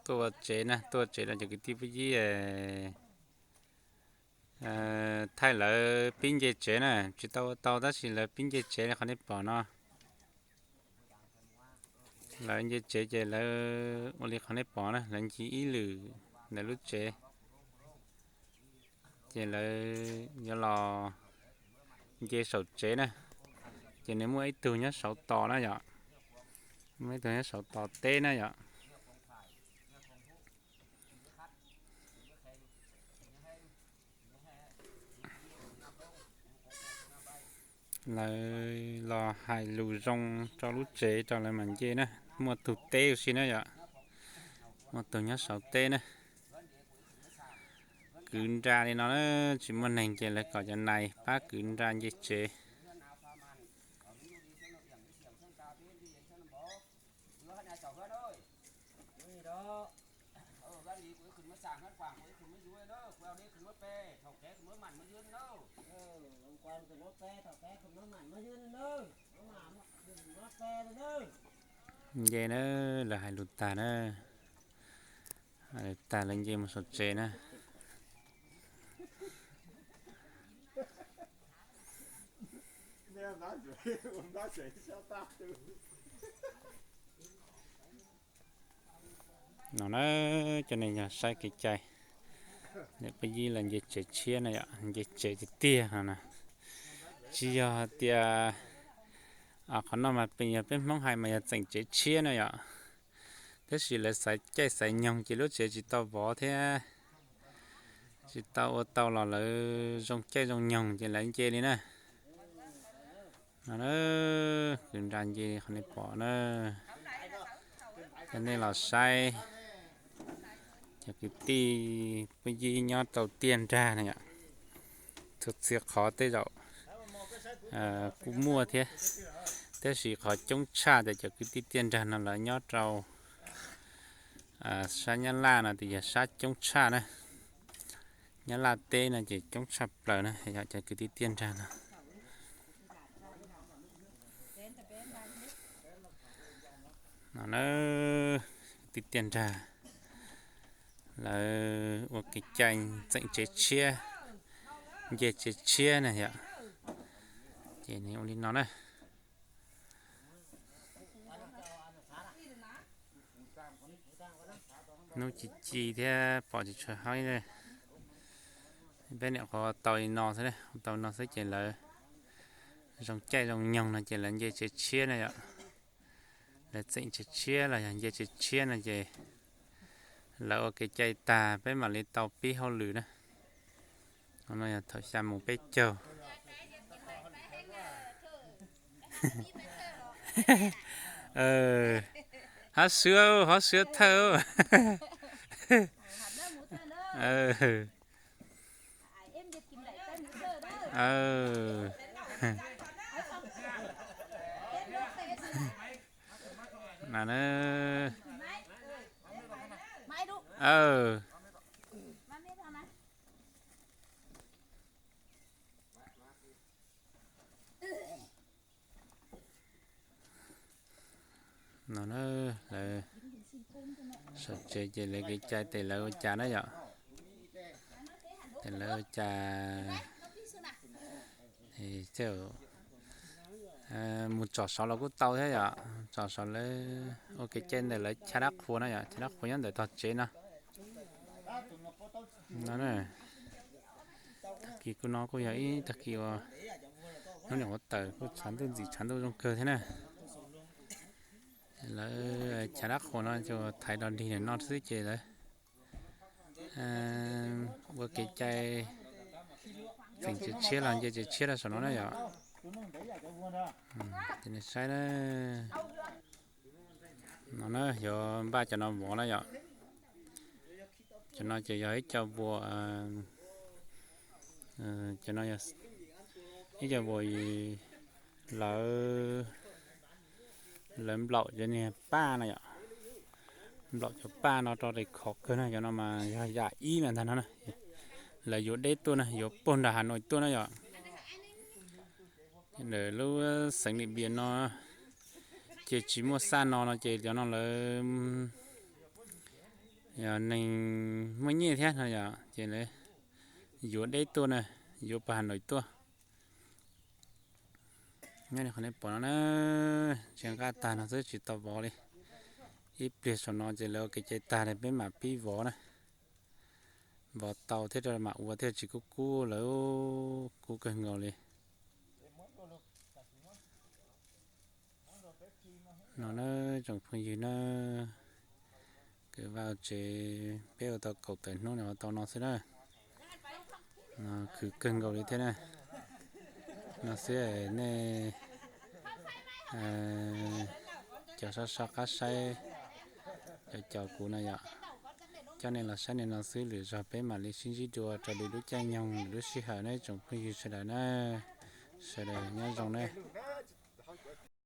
Tuaj ua tsev na, tuaj ua tsev no cov kwv tij phooj ywg, thaij lawv pib nce tsev na, tsis tau ua tau tab sis lawv pib nce tsev li qhov nej pom no. Lawv nce tsev ces lawv ua li qhov nej pom na, lawv ncig ib lwm ntawm lub tsev, ces lawv yuav los nce saum tsev na. Ces nws muaj ib tug nyob saud tos na yom, muaj ib tug nyob saud tos teb na yom. Lawv los hais lus zoo rau lub tsev rau lawv mam nce na. Muaj tug teb ua si na yom, muaj tug nyob saud teb na. Kwv nra li no na, tsis muaj neeg ces lawv kom cov nais pab kwv nra nce tsev. Nce na, lawv hais lus tag na, hais lus tag lawv nce mus saum tsev na. No na, cov neeg yog saib kev cai, peb yib los nce tsev tshiab na yom, nce tsev tiag tiag no na. Tsis yog hais tias qhov no mas peb yog peb Hmoob hais mas yog txeem tsev tshiab na yom. Tab sis lawv xaiv caij xaiv nyoog ces lub tsev tsis tau vov thiab tsis tau ua tau los lawv zoo caij zoo nyoog ces lawv nce li na. No na, kwv nra nce li qhov nej pom na. Cov nej los saib, cov kwv tij phooj ywg nyob rau tiaj nrag na yom. Txhua txhia qhov tej zaum kuj muaj thiab, tab sis qhov coob tshaj ces cov kwv tij tiaj nrag no lawv nyob rau sab Nyab Laj no ces yog sab coob tshaj na. Nyab Laj teb no ces coob tshaj plaws na, yog cov kwv tij tiaj nrag no. No na, kwv tij tiaj nrag lawv ua kev cai txeem tsev tshiab, nce tsev tshiab na yom. Ces nws ua li no na. Hnub ci ci thiab pom tsis tshua haib. Peb niam qhuav tau li no xwb, tau li no xwb ces lawv zoo caij zoo nyoog no ces lawv nce tsev tshiab na yom. Lawv txeem tsev tshiab los yog nce tsev tshiab no ces lawv ua kev cai tag peb mam li tau pib hauj lwm na. No yog thaum xya mus peb caug. Hov sua, hov sua thawj. No na, lawv saum tsev ces lawv kev cai tes lawv ua cas na yom. Tes lawv ua cas, mus tsom saud los kuj tau thiab yom. Tsom saud lawv ua kev cai ntawm lawv chav dab qhuas na yom, chav dab qhuas nyob ntawm tog tsev no. No, tag kis kuj no kuj yog ib tag kis uas hnub niam qhuav tawm kuj tshav ntuj ntxim tshav ntuj zoo kawg thiab na. Lawv chav dab qhuas no ces thaiv dog dig ntawm no xwb ces lawv ua kev cai txeem tsev tshiab los nce tsev tshiab rau saum no na yom. Ces nej saib na, no na yuav npaj cov no vov na yom. Cov no ces yog ib co vuas, cov no ib co vuas lawv, lawv nplaum cov niag paj no yom. Nplaum cov paj no rau tes khov kawg na, cov no mas yog yam ib lawm ntag no na. Lawv yuav deb tuaj na, yuav puag nram Hà Nội tuaj na yom. Ntawm lub xeev Điện Biên no, Ces tsis muaj xaj no no ces cov no lawv yog neeg muaj nyiaj thiab no yom, ces lawv yuav deb tuaj na, yuav puag Has Nois tuaj. Nyob li qhov nej pom no na, tsis nqaj tag no xwb tsis tau vov li. Ib pliag saum no ces lawv ua kev cai tag li peb mam pib vov na. Vov tau thiab rau mam ua thiaj tsis kub kub lawm, kub kawg nkaus li. No na, tsoom phooj ywg na, kwv Vaj tsev peb ua tau kaum tawm hnub no tau no xwb na. Khwv kawg nkaus li thiab na. No xwb nej cov sab sab qab saib, cov caum kuv no yom, coj nej los saib nej no xwb, lwm zaug peb mam li sib ntsib dua raws li lub caij nyoog lub sij hawm na tsoom phooj ywg sawv daws na. Sawv daws nyob zoo na.